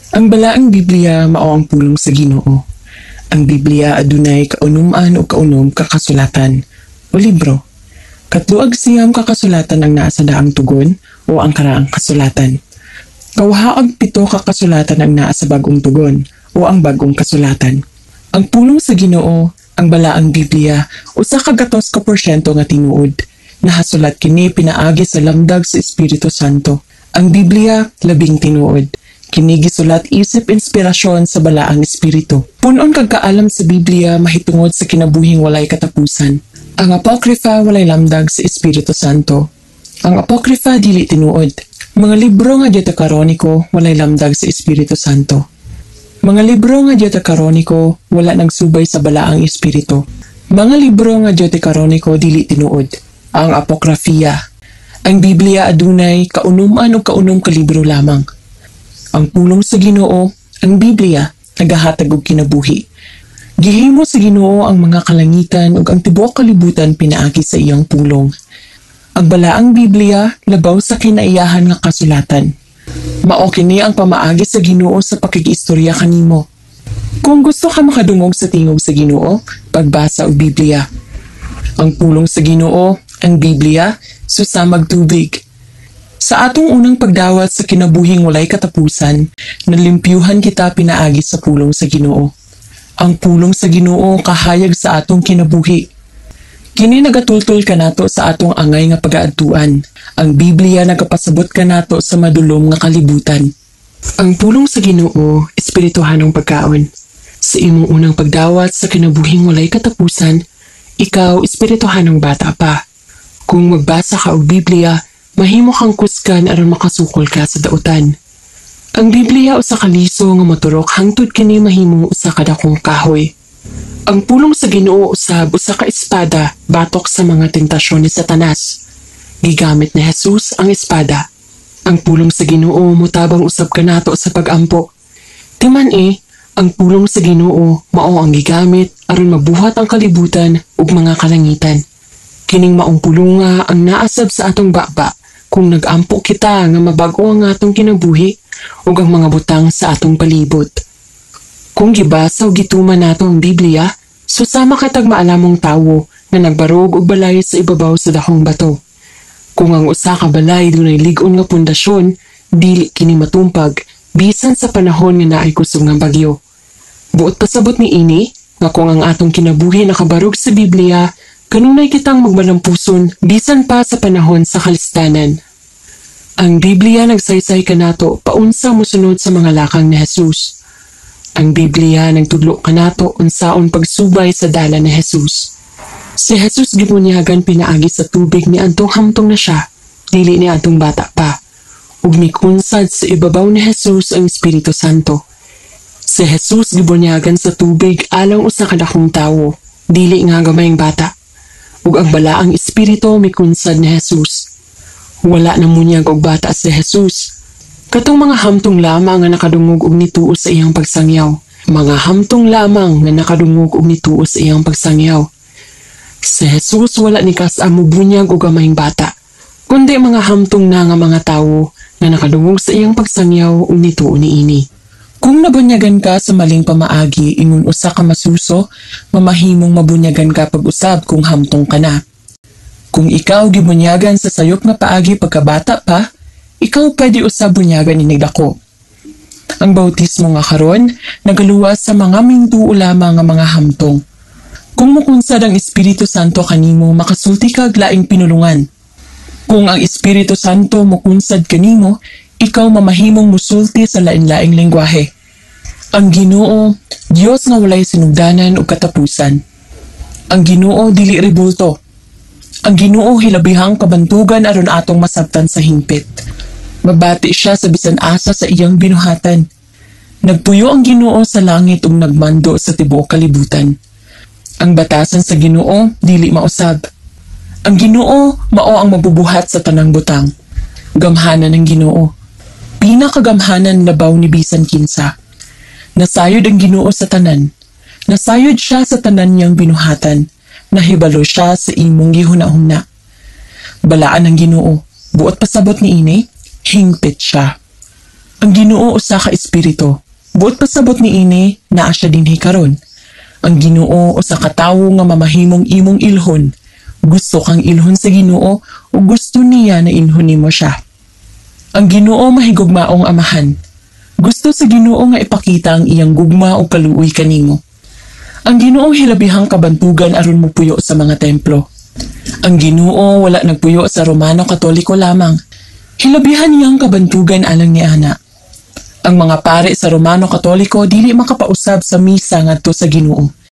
Ang Balaang Biblia mao ang pulong sa Ginoo. Ang Biblia adunay kaunom-an o 9 ka kasulatan o libro. 39 ka kasulatan ang naa sa Daang Tugon o ang Karaang Kasulatan. 27 ka kasulatan ang naa sa Bag-ong Tugon o ang Bag-ong Kasulatan. Ang pulong sa Ginoo, ang Balaang Biblia, 100% nga tinuod. Nahasulat kini pinaagi sa lamdag sa Espiritu Santo. Ang Biblia labing tinuod. Kini gisulat isip inspirasyon sa Balaang Espiritu. Punon kag kaalam sa Biblia mahitungod sa kinabuhing walay katapusan. Ang Apocrypha walay lamdag sa Espiritu Santo. Ang Apocrypha dili tinuod. Mga libro nga deuterokanoniko walay lamdag sa Espiritu Santo. Mga libro nga deuterokanoniko wala nagsubay sa Balaang Espiritu. Mga libro nga deuterokanoniko dili tinuod. Ang Apokrafiya. Ang Biblia adunay kaunom-an o 9 ka libro lamang. Ang pulong sa Ginoo, ang Biblia, nagahatag og kinabuhi. Gihimo sa Ginoo ang mga kalangitan ug ang tibuok kalibutan pinaagi sa iyang pulong. Ang Balaang Biblia labaw sa kinaiyahan nga kasulatan. Mao kini ang pamaagi sa Ginoo sa pakigistorya kanimo. Kung gusto ka makadungog sa tingog sa Ginoo, pagbasa og Biblia. Ang pulong sa Ginoo, ang Biblia, susamag tubig. Sa atong unang pagdawat sa kinabuhing walay katapusan, nalimpyuhan kita pinaagi sa pulong sa Ginoo. Ang pulong sa Ginoo kahayag sa atong kinabuhi. Kini nagatultol kanato sa atong angay nga pagaadtuan. Ang Biblia nagapasabot kanato sa madulom nga kalibutan. Ang pulong sa Ginoo, espirituhanong pagkaon. Sa imong unang pagdawat sa kinabuhing walay katapusan, ikaw espirituhanong bata pa. Kung magbasa ka og Biblia, mahimo kang kusgan aron makasukol ka sa dautan. Ang Biblia usa ka liso nga moturok hangtod kini mahimong usa ka dakong kahoy. Ang pulong sa Ginoo usab usa ka espada batok sa mga tentasyon ni Satanas. Gigamit ni Jesus ang espada. Ang pulong sa Ginoo motabang usab kanato sa pagampo. Timan eh, ang pulong sa Ginoo mao ang gigamit aron mabuhat ang kalibutan ug mga kalangitan. Kining maong pulunga ang naasab sa atong baba kung nagampo kita nga mabago ang atong kinabuhi ug ang mga butang sa atong palibot. Kung gibasa o gituman nato ang Biblia, susama kitag maalamong tawo nga nagbarog og balay sa ibabaw sa dakong bato. Kung ang usa ka balay dunay lig-on nga pundasyon, dili kini matumpag bisan sa panahon nga naay kusog nga bagyo. Buot pasabot ni ini nga kung ang atong kinabuhi nakabarog sa Biblia, kanunay kitang magmalampuson bisan pa sa panahon sa kalistanan. Ang Biblia nagsaysay kanato paunsa mosunod sa mga lakang ni Jesus. Ang Biblia nagtudlo kanato unsaon pagsubay sa dalan ni Jesus. Si Jesus gibunyagan pinaagi sa tubig ni antong hamtong na siya, dili ni antong bata pa. Ug mikunsad sa ibabaw ni Jesus ang Espiritu Santo. Si Jesus gibunyagan sa tubig alang usa ka dakong tawo, dili nga gamayng bata. Ug ang Balaang Espiritu mikunsad ni Jesus. Wala na munyag og bata si Jesus. Katong mga hamtong lamang nga nakadungog og nituo sa iyang pagsangyaw. Mga hamtong lamang nga nakadungog og nituo sa iyang pagsangyaw. Si Jesus wala ni kas mubunyag og gamayng bata, kundi mga hamtong na nga mga tawo nga nakadungog sa iyang pagsangyaw ug nituo niini. Kung nabunyagan ka sa maling pamaagi ingon usa ka masuso, mamahimong mabunyagan ka pag-usab kung hamtong ka na. Kung ikaw gibunyagan sa sayop nga paagi pagkabata pa, ikaw pwede usab bunyagan inig dako. Ang bautismo nga karon nagaluwas sa mga mintuo lamang nga mga hamtong. Kung mukunsad ang Espiritu Santo kanimo, makasulti kag laing pinulungan. Kung ang Espiritu Santo mukunsad kanimo, ikaw mamahimong musulti sa lain-laing lengguwahe. Ang Ginoo, Dios nga walay sinugdanan ug katapusan. Ang Ginoo dili rebulto. Ang Ginoo hilabihang kabantugan aron atong masabtan sa hingpit. Mabati siya sa bisan asa sa iyang binuhatan. Nagpuyo ang Ginoo sa langit ug nagmando sa tibuok kalibutan. Ang batasan sa Ginoo dili mausab. Ang Ginoo mao ang mabubuhat sa tanang butang. Gamhanan ng Ginoo. Pinakagamhanan labaw ni bisan kinsa. Nasayod ang Ginoo sa tanan. Nasayod siya sa tanan niyang binuhatan. Nahibalo siya sa imong gihuna-huna. Balaan ang Ginoo. Buot pasabot ni ini, hingpit siya. Ang Ginoo usa ka espiritu. Buot pasabot niini, naa siya dinhi karon. Ang Ginoo usa ka tawo nga mamahimong imong ilhon. Gusto kang ilhon sa Ginoo ug gusto niya na ilhon nimo siya. Ang Ginoo mahigugmaong amahan. Gusto sa Ginoo nga ipakita ang iyang gugma ug kaluoy kanimo. Ang Ginoo hilabihang kabantugan aron mopuyo sa mga templo. Ang Ginoo wala nagpuyo sa Romano Katoliko lamang. Hilabihan niyang kabantugan alang ni ana. Ang mga pare sa Romano Katoliko dili makapausab sa misa ngadto sa Ginoo.